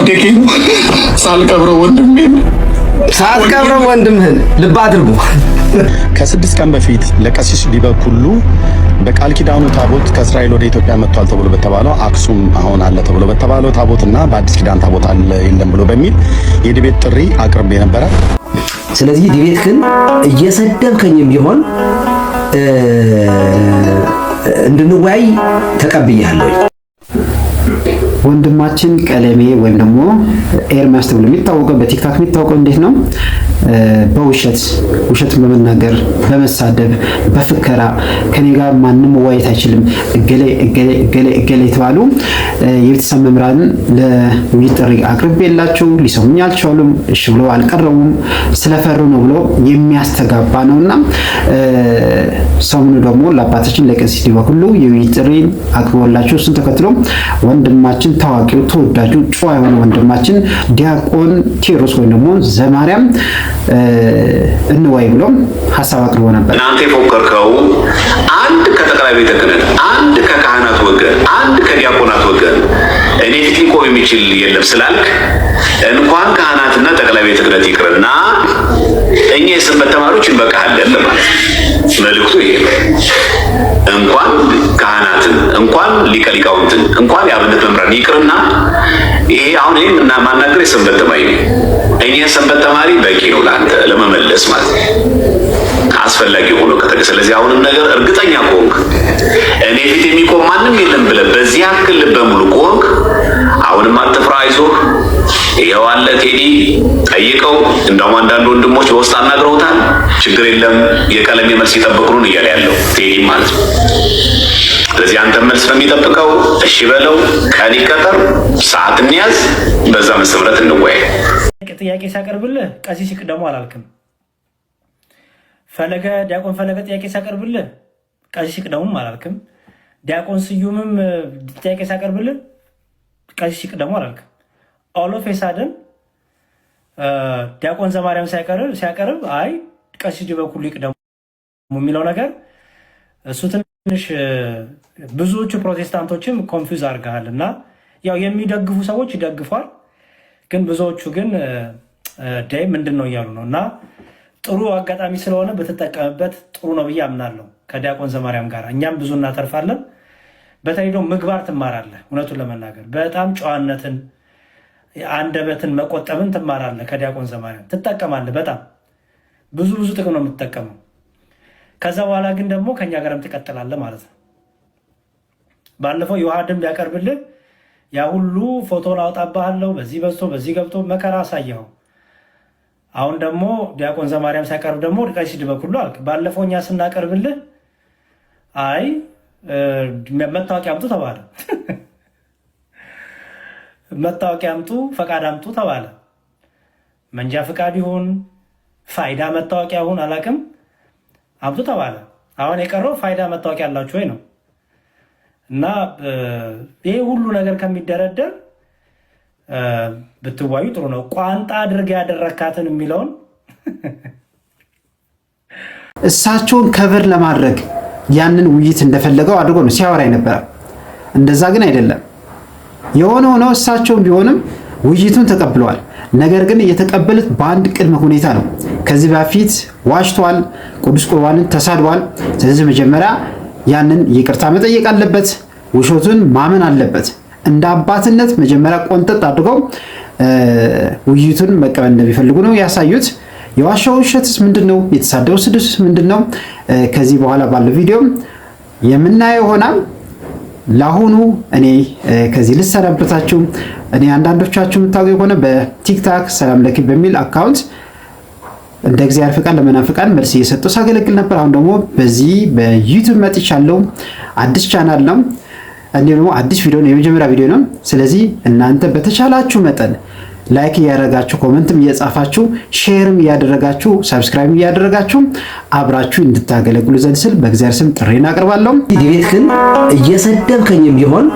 አብሮ አደጌ ነው። ሳልቀብረው ወንድሜን። ሳትቀብረው ወንድምህን፣ ልብ አድርጉ። ከ6 ቀን በፊት ለቀሲስ ዲበኩሉ በቃል ኪዳኑ ታቦት ከእስራኤል ወደ ኢትዮጵያ መጥቷል ተብሎ በተባለው፣ አክሱም አሁን አለ ተብሎ በተባለው ታቦትና በአዲስ ኪዳን ታቦት አለ የለም ብሎ በሚል የ debate ጥሪ አቅርቤ ነበረ። ስለዚህ debate ግን እየሰደብከኝም ቢሆን እንድንወያይ ተቀብያለሁ። ወንድማችን ቀለሜ ወይም ደግሞ ኤርሚያስ ተብሎ የሚታወቀው፣ በ TikTok የሚታወቀው እንዴት ነው? በውሸት ውሸትን በመናገር፣ በመሳደብ፣ በፍከራ ከኔ ጋር ማንም መወያየት አይችልም፣ እገሌ እገሌ እገሌ እገሌ የተባሉ የቤተሰብ መምህራንን ለውይይት ጥሪ አቅርቤላቸው ሊሰሙኝ አልቻሉም፣ እሺ ብሎ አልቀረቡም፣ ስለፈሩ ነው ብሎ የሚያስተጋባ ነውና ሰሞኑ ደግሞ ለአባታችን ለቀሲስ ዲበኩሉ የውይይት ጥሪ አቅርቦላቸው እሱን ተከትሎ ወንድማችን፣ ታዋቂው፣ ተወዳጁ፣ ጨዋ የሆነ ወንድማችን ዲያቆን ቴዎድሮስ ወይም ደግሞ ዘማርያም እንወያይ ብሎ ሀሳብ አቅርቦ ነበር። እናንተ የፎከርከው አንድ ከጠቅላይ ቤተ ክህነት፣ አንድ ከካህናት ወገን፣ አንድ ከዲያቆናት ወገን እኔ ፊት ሊቆም የሚችል የለም ስላልክ እንኳን ካህናትና ጠቅላይ ቤተ ክህነት ይቅርና እኛ የሰንበት ተማሪዎች እንበቃሃለን ለማለት ነው። መልእክቱ ይሄ ነው። እንኳን ካህናትን፣ እንኳን ሊቀ ሊቃውንትን፣ እንኳን የአብነት መምህራን ይቅርና ይሄ አሁን ይሄን እና ማናገር የሰንበት ተማሪ ነኝ። እኛ የሰንበት ተማሪ በቂ ነው ለአንተ ለመመለስ ማለት ነው፣ አስፈላጊ ሆኖ ከተገ። ስለዚህ አሁንም ነገር እርግጠኛ ከሆንክ፣ እኔ ፊት የሚቆም ማንም የለም ብለህ በዚህ ያክል ልበ ሙሉ ከሆንክ፣ አሁንም አትፍራ፣ አይዞህ። ይኸው አለ ቴዲ፣ ጠይቀው። እንደውም አንዳንድ ወንድሞች በውስጥ አናግረውታል። ችግር የለም፣ የቀለሜ መልስ ይጠብቅሩን እያለ ያለው ቴዲ ማለት ነው። ስለዚህ አንተ መልስ ነው የሚጠብቀው። እሺ በለው፣ ቀን ይቀጠር፣ ሰዓት እንያዝ፣ በዛ መሰረት እንወያይ። ጥያቄ ሲያቀርብልህ ቀሲስ ይቅደሙ አላልክም። ፈለገ፣ ዲያቆን ፈለገ ጥያቄ ሲያቀርብልህ ቀሲስ ይቅደሙም አላልክም። ዲያቆን ስዩምም ጥያቄ ሲያቀርብልህ ቀሲስ ይቅደሙ አላልክም። All of a sudden ዲያቆን ዘማርያም ሲያቀርብ አይ ቀሲስ ዲበኩሉ ይቅደሙ የሚለው ነገር እሱ ትንሽ ብዙዎቹ ፕሮቴስታንቶችም confuse አድርገሃል እና ያው የሚደግፉ ሰዎች ይደግፏል፣ ግን ብዙዎቹ ግን ዳይ ምንድን ነው እያሉ ነው። እና ጥሩ አጋጣሚ ስለሆነ ብትጠቀምበት ጥሩ ነው ብዬ አምናለሁ። ከዲያቆን ዘማርያም ጋር እኛም ብዙ እናተርፋለን። በተለይ ደግሞ ምግባር ትማራለህ። እውነቱን ለመናገር በጣም ጨዋነትን፣ አንደበትን መቆጠብን ትማራለህ። ከዲያቆን ዘማርያም ትጠቀማለህ። በጣም ብዙ ብዙ ጥቅም ነው የምትጠቀመው። ከዛ በኋላ ግን ደግሞ ከኛ ጋርም ትቀጥላለህ ማለት ነው። ባለፈው ዮሐድን ቢያቀርብልህ ያ ሁሉ ፎቶን አውጣብሃለሁ፣ በዚህ በዝቶ በዚህ ገብቶ መከራ አሳየኸው። አሁን ደግሞ ዲያቆን ዘማርያም ሲያቀርብ ደግሞ ቀሲስ ዲበኩሉ አልክ። ባለፈው እኛ ስናቀርብልህ አይ መታወቂያ አምጡ ተባለ። መታወቂያ አምጡ፣ ፈቃድ አምጡ ተባለ። መንጃ ፈቃድ ይሁን ፋይዳ መታወቂያ ይሁን አላውቅም፣ አምጡ ተባለ። አሁን የቀረው ፋይዳ መታወቂያ አላችሁ ወይ ነው። እና ይሄ ሁሉ ነገር ከሚደረደር ብትዋዩ ጥሩ ነው። ቋንጣ አድርገህ ያደረካትን የሚለውን እሳቸውን cover ለማድረግ ያንን ውይይት እንደፈለገው አድርጎ ነው ሲያወራ የነበረ። እንደዛ ግን አይደለም። የሆነ ሆኖ እሳቸውም ቢሆንም ውይይቱን ተቀብለዋል። ነገር ግን የተቀበሉት በአንድ ቅድመ ሁኔታ ነው። ከዚህ በፊት ዋሽቷል፣ ቅዱስ ቁርባንን ተሳድቧል። ስለዚህ መጀመሪያ ያንን ይቅርታ መጠየቅ አለበት፣ ውሸቱን ማመን አለበት። እንደ አባትነት መጀመሪያ ቆንጠጥ አድርገው ውይይቱን መቀበል እንደሚፈልጉ ነው ያሳዩት። የዋሻው ውሸትስ ምንድን ነው? የተሳደበው ስድብስ ምንድን ነው? ከዚህ በኋላ ባለው ቪዲዮ የምናየው ይሆናል። ለአሁኑ እኔ ከዚህ ልሰናበታችሁ። እኔ አንዳንዶቻችሁ የምታውቁ የሆነ በ TikTok ሰላም ለኪ በሚል account እንደ እግዚአብሔር ፍቃድ ለመናፍቃን መልስ እየሰጠሁ ሳገለግል ነበር። አሁን ደግሞ በዚህ በ YouTube መጥቻለሁ። አዲስ ቻናል ነው፣ እንዲሁም ደግሞ አዲስ ቪዲዮ ነው፣ የመጀመሪያ ቪዲዮ ነው። ስለዚህ እናንተ በተቻላችሁ መጠን like እያደረጋችሁ፣ comment ም እየጻፋችሁ፣ share ም እያደረጋችሁ፣ subscribe እያደረጋችሁ አብራችሁ እንድታገለግሉ ዘንድ ስል በእግዚአብሔር ስም ጥሪዬን አቀርባለሁ። Debate ግን እየሰደብከኝም ቢሆን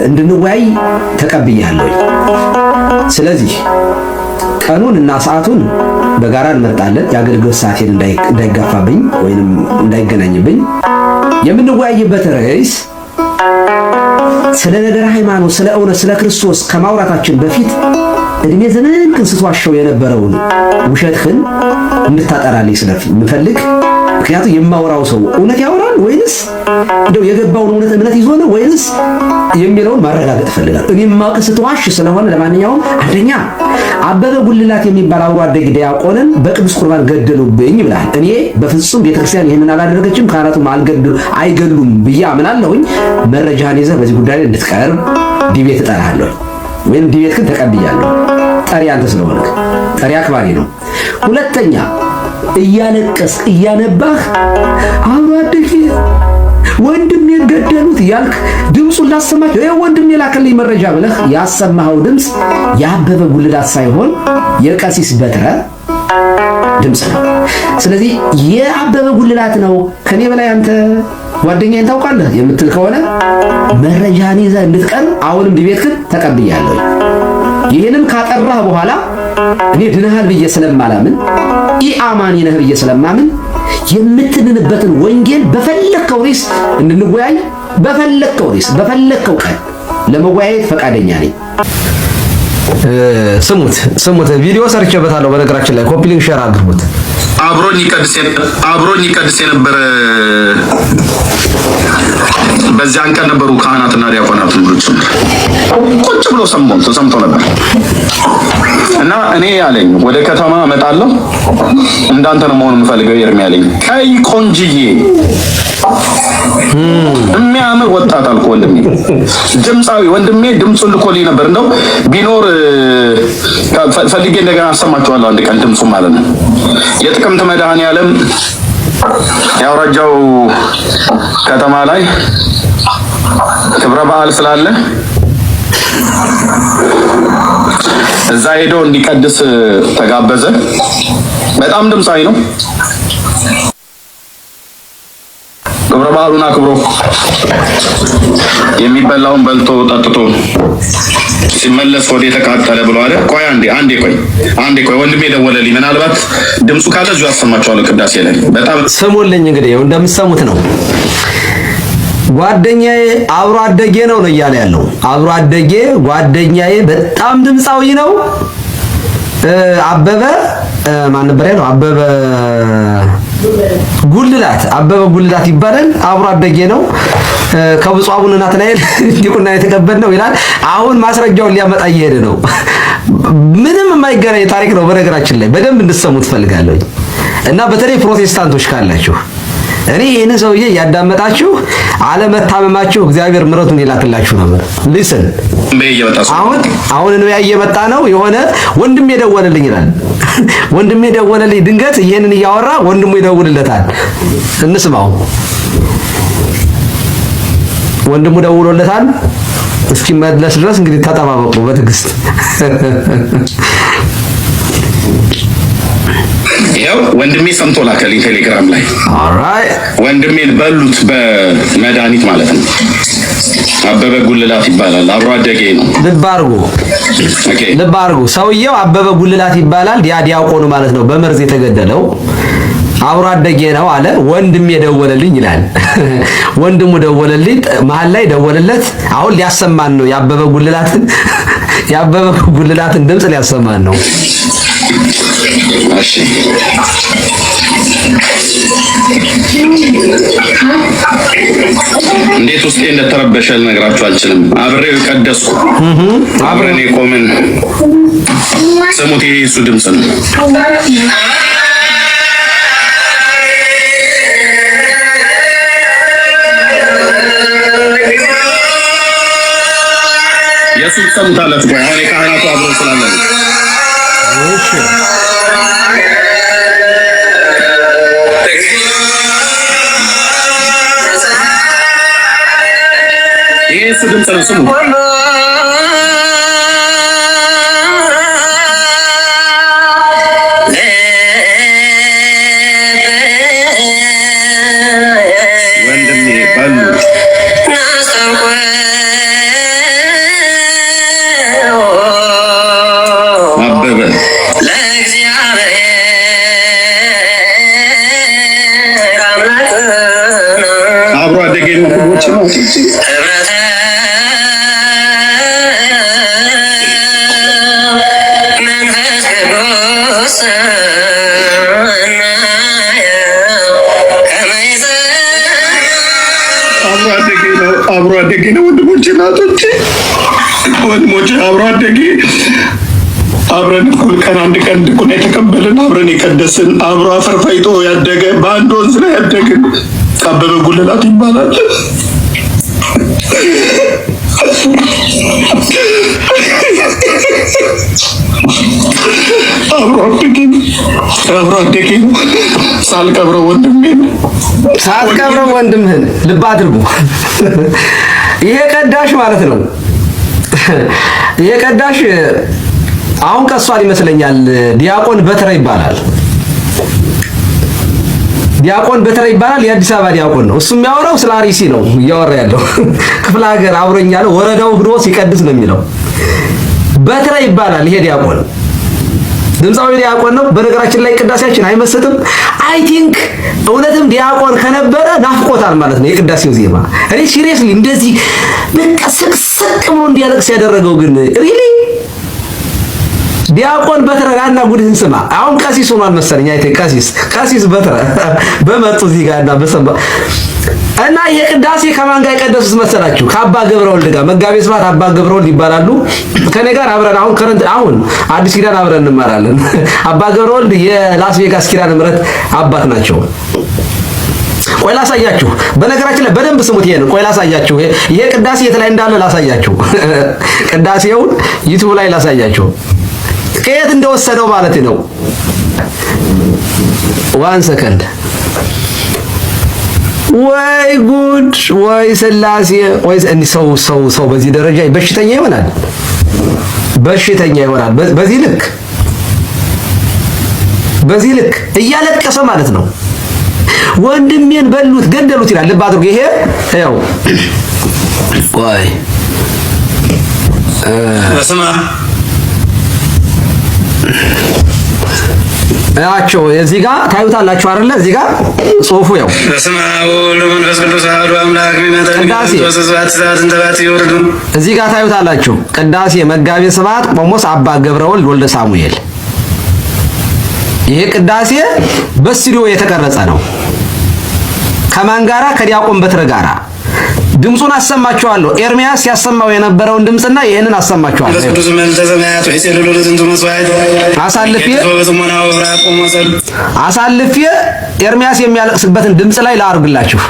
እንድንወያይ ተቀብያለሁ። ስለዚህ ቀኑን እና ሰዓቱን በጋራ እንመርጣለን። የአገልግሎት ሰዓቴን እንዳይጋፋብኝ ወይንም እንዳይገናኝብኝ የምንወያይበት ርዕስ ስለ ነገረ ሃይማኖት፣ ስለ እውነት፣ ስለ ክርስቶስ ከማውራታችን በፊት እድሜ ዘመንህን ስትዋሸው የነበረውን ውሸትህን እንድታጠራልኝ ስለምፈልግ፣ ምክንያቱም የማወራው ሰው እውነት ያወራል ወይንስ እንደው የገባውን እውነት እምነት ይዞ ነው ወይንስ የሚለውን ማረጋገጥ እፈልጋለሁ። እኔ የማውቅ ስትዋሽ ስለሆነ፣ ለማንኛውም አንደኛ አበበ ጉልላት የሚባል አብሮ አደግ ዲያቆንን በቅዱስ ቁርባን ገደሉብኝ ብለሃል። እኔ በፍጹም ቤተክርስቲያን ይህንን አላደረገችም፣ ካህናቱም አልገደሉ አይገሉም ብዬ አምናለሁኝ። መረጃህን ይዘህ በዚህ ጉዳይ ላይ እንድትቀርብ debate እጠራሃለሁ፣ ወይም debate ግን ተቀብያለሁ። ጠሪ አንተ ስለሆንክ ጠሪ አክባሪ ነው። ሁለተኛ እያለቀስክ እያነባህ አብሮ አደጌ ወንድሜን ገደሉት እያልክ ድምፁን ላሰማቸው ይኸው ወንድሜ የላከልኝ መረጃ ብለህ ያሰማኸው ድምፅ የአበበ ጉልላት ሳይሆን የቀሲስ በትረ ድምፅ ነው። ስለዚህ የአበበ ጉልላት ነው፣ ከኔ በላይ አንተ ጓደኛዬን ታውቃለህ የምትል ከሆነ መረጃህን ይዘህ እንድትቀርብ አሁንም debate ግን ተቀብያለሁ። ይህንም ካጠራህ በኋላ እኔ ድነሃል ብዬ ስለማላምን፣ ኢአማኒ ነህ ብዬ ስለማምን፣ የምትድንበትን ወንጌል በፈለግከው ርዕስ እንድንወያይ፣ በፈለግከው ርዕስ በፈለግከው ቀን ለመወያየት ፈቃደኛ ነኝ። ስሙት ስሙት፣ ቪዲዮ ሰርቼበታለሁ። በነገራችን ላይ copy link share አድርጉት። አብሮኝ ይቀድስ የነበረ በዚያን ቀን ነበሩ ካህናትና ዲያቆናት ሁሉ ጭምር ቁጭ ብሎ ሰምቶ ነበር። እና እኔ ያለኝ ወደ ከተማ እመጣለሁ፣ እንዳንተ ነው መሆን የምፈልገው ኤርሚ ያለኝ፣ ቀይ ቆንጅዬ የሚያምር ወጣት አልኩ። ወንድሜ ድምፃዊ ወንድሜ ድምፁን ልኮልኝ ነበር። እንደው ቢኖር ፈልጌ እንደገና አሰማችኋለሁ አንድ ቀን ድምፁ ማለት ነው። የጥቅምት መድኃኔዓለም የአውራጃው ከተማ ላይ ክብረ በዓል ስላለ እዛ ሄዶ እንዲቀድስ ተጋበዘ። በጣም ድምፃዊ ነው። ክብረ በዓሉን አክብሮ የሚበላውን በልቶ ጠጥቶ ሲመለስ ሆዴ ተቃጠለ ብሎ አለ። ቆይ አንዴ፣ አንዴ ቆይ፣ አንዴ ቆይ፣ ወንድሜ ደወለልኝ። ምናልባት ድምፁ ካለ እዚሁ አሰማችኋለሁ ቅዳሴ ላይ በጣም ስሙልኝ። እንግዲህ እንደምትሰሙት ነው። ጓደኛዬ አብሮ አደጌ ነው ነው እያለ ያለው። አብሮ አደጌ ጓደኛዬ በጣም ድምፃዊ ነው። አበበ ማን ነበር ያለው? አበበ ጉልላት፣ አበበ ጉልላት ይባላል። አብሮ አደጌ ነው። ከብፁዕ አቡነ ናትናኤል ዲቁና የተቀበልነው ይላል። አሁን ማስረጃውን ሊያመጣ እየሄደ ነው። ምንም የማይገናኝ ታሪክ ነው። በነገራችን ላይ በደንብ እንድትሰሙት እፈልጋለሁ። እና በተለይ ፕሮቴስታንቶች ካላችሁ እኔ ይህንን ሰውዬ እያዳመጣችሁ አለመታመማችሁ እግዚአብሔር ምሕረቱን ይላክላችሁ ነበር። Listen፣ አሁን አሁን እንበያ እየመጣ ነው። የሆነ ወንድሜ ደወለልኝ ይላል። ወንድሜ ደወለልኝ። ድንገት ይህንን እያወራ ወንድሙ ይደውልለታል። እንስማው። ወንድሙ ደውሎለታል። እስኪመለስ ድረስ እንግዲህ ተጠባበቁ በትዕግስት። ይኸው ወንድሜ ሰምቶ ላከልኝ ቴሌግራም ላይ። Alright. ወንድሜን በሉት በመድኃኒት ማለት ነው። አበበ ጉልላት ይባላል። አብሮ አደጌ ነው። ልብ አድርጉ፣ ልብ አድርጉ። ሰውየው አበበ ጉልላት ይባላል። ያ ዲያቆኑ ማለት ነው በመርዝ የተገደለው አብሮ አደጌ ነው አለ። ወንድሜ ደወለልኝ ይላል። ወንድሙ ደወለልኝ፣ መሀል ላይ ደወለለት። አሁን ሊያሰማን ነው የአበበ ጉልላትን ድምፅ ሊያሰማን ነው። እሺ፣ እንዴት ውስጤ እንደተረበሸ ልነግራችሁ አልችልም። አብሬው የቀደስኩ፣ አብረን የቆምን፣ ስሙት፣ ይሄ የሱ ድምፅ ነው። የእሱ ትሰሙታላችሁ። ቆይ አሁን የካህናቱ አብረው ስላለ ነው። እሺ። ይሄ የእሱ ድምፅ ነው። ስሙ። ወንድሜ በሉት። አበበ አብሮ አደጌ ነው። ነው። ወንድሞቼ፣ አብሮ አደጌ፣ አብረን እኩል ቀን አንድ ቀን ድቁና የተቀበልን፣ አብረን የቀደስን፣ አብሮ አፈር ፈይጦ ያደገ፣ በአንድ ወንዝ ላይ ያደግን አበበ ጉልላት ይባላል። አብሮ አደጌ ነው። አብሮ አደጌ ነው። ሳልቀብረው ወንድሜ ነው። ሳትቀብረው ወንድምህን። ልብ አድርጉ። ይሄ ቀዳሽ ማለት ነው። ይሄ ቀዳሽ አሁን ቀሷል ይመስለኛል። ዲያቆን በትረ ይባላል። ዲያቆን በትረ ይባላል። የአዲስ አበባ ዲያቆን ነው። እሱ የሚያወራው ስለ አርሲ ነው እያወራ ያለው። ክፍለ ሀገር አብሮኝ ያለው ወረዳው ሂዶ ሲቀድስ ነው የሚለው። በትረ ይባላል ይሄ ዲያቆን፣ ድምፃዊ ዲያቆን ነው። በነገራችን ላይ ቅዳሴያችን አይመስጥም። I think እውነትም ዲያቆን ከነበረ ናፍቆታል ማለት ነው የቅዳሴው ዜማ። እኔ seriously እንደዚህ በቃ ስቅስቅ ብሎ እንዲያለቅስ ያደረገው ግን really ዲያቆን በትረ ናና ጉድህን ስማ። አሁን ቀሲስ ሆኗል መሰለኝ። I think ቀሲስ በትረ በመጡ እዚህ ጋር እና በሰማ እና ይሄ ቅዳሴ ከማን ጋር የቀደሱት መሰላችሁ? ከአባ ገብረ ወልድ ጋር። መጋቤ ስብሐት አባ ገብረ ወልድ ይባላሉ። ከኔ ጋር አብረን አሁን current አሁን አዲስ ኪዳን አብረን እንማራለን። አባ ገብረ ወልድ የላስ ቬጋስ ኪዳነ ምሕረት አባት ናቸው። ቆይ ላሳያችሁ። በነገራችን ላይ በደንብ ስሙት። ይሄን ቆይ ላሳያችሁ። ይሄ ቅዳሴ የት ላይ እንዳለ ላሳያችሁ። ቅዳሴውን YouTube ላይ ላሳያችሁ ከየት እንደወሰደው ማለት ነው። One second። ወይ ጉድ! ወይ ስላሴ! ወይ ሰው ሰው ሰው በዚህ ደረጃ በሽተኛ ይሆናል፣ በሽተኛ ይሆናል። በዚህ ልክ እያለቀሰ ማለት ነው። ወንድሜን በሉት፣ ገደሉት ይላል። ልብ አድርጉ። ይሄ ያው ቆይ። በስመ ያቸው እዚህ ጋር ታዩታላችሁ አይደለ? እዚህ ጋር ጽሁፉ ያው በስመ አብ ወወልድ ወመንፈስ ቅዱስ አሐዱ አምላክ። ቅዳሴ እዚህ ጋር ታዩታላችሁ። ቅዳሴ መጋቤ ስብሐት ቆሞስ አባ ገብረወልድ ወልደ ሳሙኤል። ይሄ ቅዳሴ በስቱዲዮ የተቀረጸ ነው። ከማን ጋራ? ከዲያቆን በትረ ጋራ። ድምፁን አሰማችኋለሁ። ኤርሚያስ ያሰማው የነበረውን ድምፅና ይህንን አሰማችኋለሁ። አሳልፌ ኤርሚያስ የሚያለቅስበትን ድምፅ ላይ ላአርግላችሁ።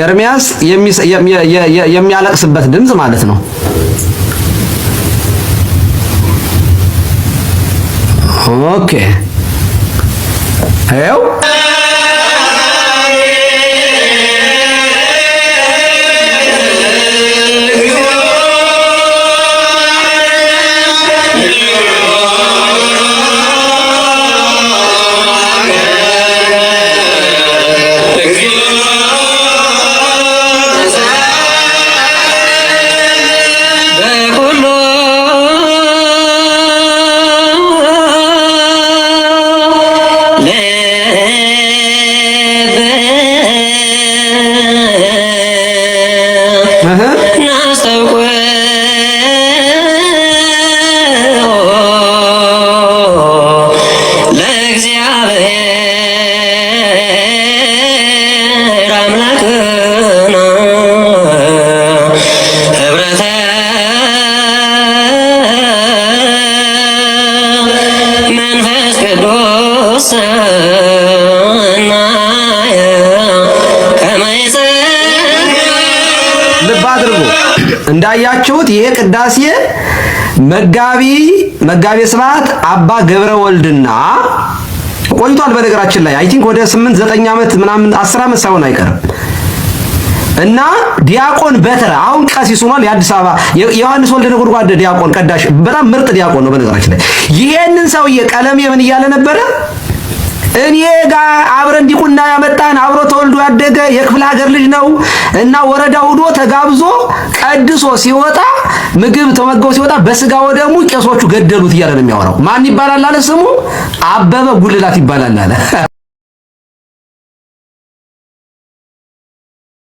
ኤርሚያስ የሚያለቅስበት ድምፅ ማለት ነው። Okay፣ ይኸው። ልብ አድርጉ። እንዳያችሁት ይሄ ቅዳሴ መጋቢ ስብሐት አባ ገብረ ወልድና ቆይቷል። በነገራችን ላይ I think ወደ 8 9 ዓመት ምናምን 10 ዓመት ሳይሆን አይቀርም። እና ዲያቆን በትረ አሁን ቀሲስ ሆኗል። የአዲስ አበባ የዮሐንስ ወልደ ነጎድጓድ ዲያቆን ቀዳሽ፣ በጣም ምርጥ ዲያቆን ነው። በነገራችን ላይ ይሄንን ሰውዬ ቀለሜ ምን እያለ ነበረ? እኔ ጋር አብረን ዲቁና ያመጣን፣ አብሮ ተወልዶ ያደገ የክፍለ ሀገር ልጅ ነው እና ወረዳ ሂዶ ተጋብዞ ቀድሶ ሲወጣ፣ ምግብ ተመግቦ ሲወጣ በስጋ ወደሙ ቄሶቹ ገደሉት እያለ ነው የሚያወራው። ማን ይባላል አለ ስሙ? አበበ ጉልላት ይባላል አለ።